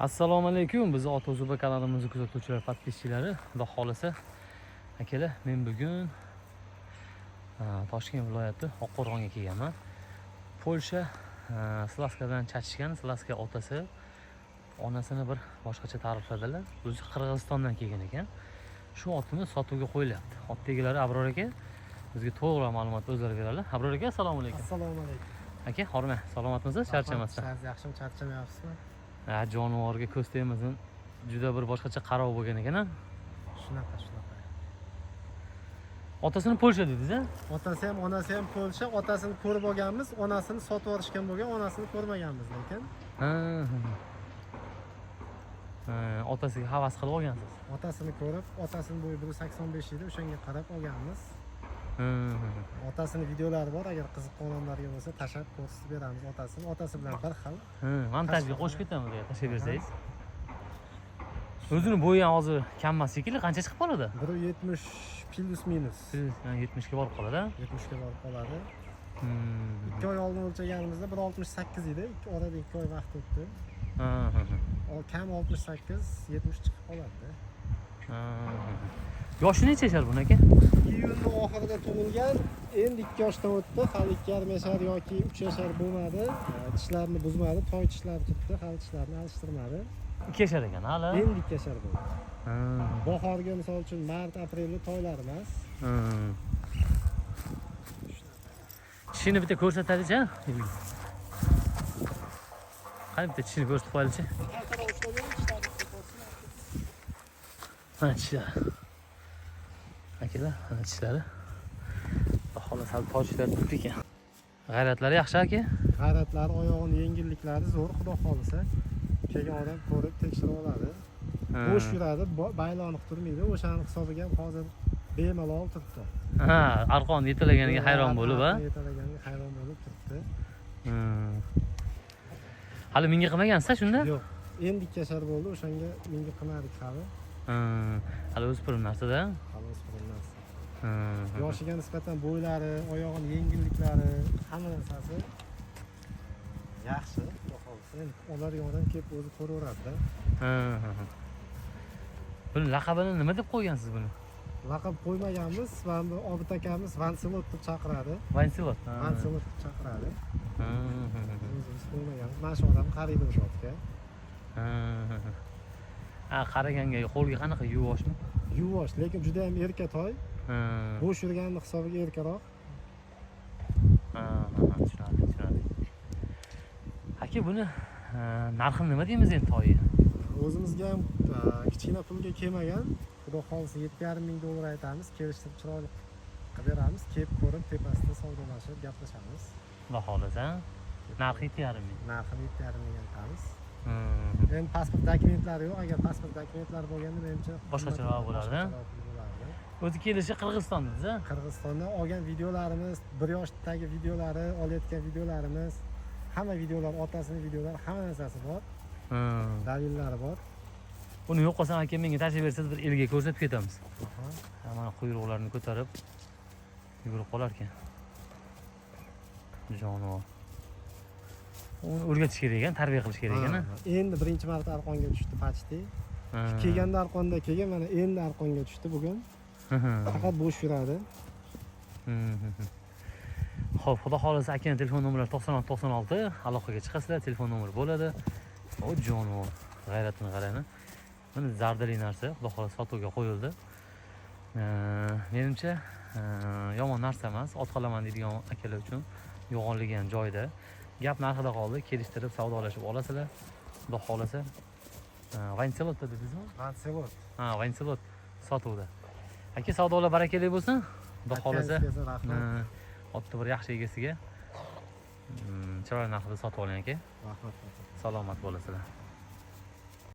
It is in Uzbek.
Assalomu alaykum, bizni Ot O'zuba kanalimizni kuzatuvchilar, подписчиклari. Xudo xohlasa, akalar, men bugun Toshkent viloyati Oqqo'rg'onga kelganman. Polsha Slaskadan chachishgan, Slaska otasi, onasini bir boshqacha ta'rifladilar. O'zi Qirg'izistondan kelgan ekan. Shu otimiz sotuvga qo'yilyapti. Ot egalari Abror aka bizga to'g'ri ma'lumot o'zlari beradilar. Abror aka, assalomu alaykum. Assalomu alaykum. Aka, horma, salomatmisiz? Charchamasdan. Rahmat, yaxshimi, charchamayapsizmi? Ha, jonivorga ko'z tegmasin, juda bir boshqacha qarov bo'lgan ekan, a? Shunaqa, shunaqa. Otasini Polsha dedingiz, a? Otasi ham, onasi ham Polsha. Otasini ko'rib olganmiz, onasini sotib yuborishgan bo'lgan, onasini ko'rmaganmiz lekin. Ha, ha. Ha, otasiga havas qilib olgansiz. Otasini ko'rib, otasini bo'yi 185 edi, o'shanga qarab olganmiz. Ha, ha, ha. Otasini videolari bor, agar qiziqqan odamlarga bo'lsa, tashlab ko'rsatib beramiz otasini. Otasi bilan bir xil. Ha, montajga qo'shib ketamiz agar tashlab bersangiz. O'zini bo'yi ham hozir kam emas shekilli, qancha chiqib qoladi? 170 плюс-минус. Siz 70 ga borib qoladi, a? 70 ga borib qoladi. 2 oy oldin o'lchaganimizda 168 edi. Ikki orada 2 oy vaqt o'tdi. Ha, ha, ha. Kam 68, 70 chiqib qoladi. Ha, ha, ha. Yoshi necha yashar buni, aka? Iyunni oxirida tug'ilgan, endi 2 yoshdan o'tdi, hali 2,5 yashar yoki 3 yashar bo'lmadi. Tishlarini buzmadi, toy tishlari turibdi, hali tishlarini alishtirmadi. 2 yashar ekan hali. Endi 2 yashar bo'ldi. Bahorga, misol uchun, mart, aprelda toylar emas. Ha. Tishini bitta ko'rsatadichi, ha? Qani, bitta tishini ko'rsatib qo'yaylikchi. Kaltaroq ushlab bering, tishlarini bitta ko'rsin. Mana tishlari. Akalar, mana tishlari. Xudo xohlasa, hali toshlar turibdi ekan. G'ayratlari yaxshi, aka. G'ayratlari, oyog'ini yengilliklari zo'r, xudo xohlasa. Kelgan odam ko'rib, tekshirib oladi. Bo'sh yuradi, baylanib turmaydi. O'shani hisobiga ham hozir bemalol turibdi. Ha, arqon yetalaganiga hayron bo'lib, ha? Arqon yetalaganiga hayron bo'lib turibdi. Hali mingi qilmagansiz shunda? Yo'q, endi 2 yashar bo'ldi, o'shanga mingi qilmadik hali. Hali o'spirim narsada. Hali o'spirim narsa. Yoshiga nisbatan bo'ylari, oyog'ini yengilliklari, hamma narsasi yaxshi, xudo xohlasa. Endi oladigan odam kelib o'zi ko'raveradida. Ha, ha, ha. Buni laqabini nima deb qo'ygansiz buni? Laqab qo'ymaganmiz, mana bu Obid akamiz Vanselot deb chaqiradi. Vansilot. Vanselot deb chaqiradi. Ha, ha, ha. O'zimiz qo'ymaganmiz. Mana shu odam qariydi o'sha otga. Ha, ha, ha. Ha, qaraganga qo'lga qanaqa, yuvoshmi? Yuvosh, lekin juda ham erka toy. Bo'sh yurganini hisobiga erkaroq. Ha, ha, ha, tushunarli, tushunarli. Aka, buni narxini nima deymiz endi toyi? O'zimizga ham kichkina pulga kelmagan. Xudo xohlasa, 7,5 ming dollar aytamiz, kelishtirib chiroyli qilib beramiz. Kelib ko'rib, tepasida savdolashib, gaplashamiz. Xudo xohlasa, narxi 7,5 ming. Narxini 7,5 ming aytamiz. Endi pasport dokumentlari yo'q. Agar pasport dokumentlari bo'lganda, menimcha Boshqacharoq bo'lardi, a? Boshqacharoq pul bo'lardi. O'zi kelishi Qirg'iziston dedingiz, a? Qirg'izistondan olgan videolarimiz, 1 yoshdagi videolari, olayotgan videolarimiz, hamma videolar, otasini videolari, hamma narsasi bor, dalillari bor. Buni yo'q qolsam, aka, menga tashlab bersangiz, bir elga ko'rsatib ketamiz. Aha. Ha, mana quyruqlarini ko'tarib yugurib qolar ekan. Jonivor. Uni o'rgatish kerak ekan, tarbiya qilish kerak ekan, a? Ha, endi birinchi marta arqonga tushdi почти. Kelganda arqonda kelgan, mana endi arqonga tushdi bugun. Faqat bo'sh yuradi. Xo'p, xudo xohlasa, akani telefon nomerlari 96 96, aloqaga chiqasizlar, telefon nomeri bo'ladi. O jonivor, g'ayratini qarang. Mana zardali narsa, xudo xohlasa, sotuvga qo'yildi. Menimcha, yomon narsa emas. Ot qolaman deydigan akalar uchun yo'g'onligi ham joyida. Gap narxida qoldi, kelishtirib, savdolashib olasizlar. Xudo xohlasa. Vanselot dedingizmi? Lanselot. Ha, Vanselot sotuvda. Aka, savdolar barakali bo'lsin. Xudo xohlasa. Aytganingizga rahmat. Otni bir yaxshi egasiga chiroyli narxida sotib oling, aka. Rahmat. Salomat bo'lasizlar.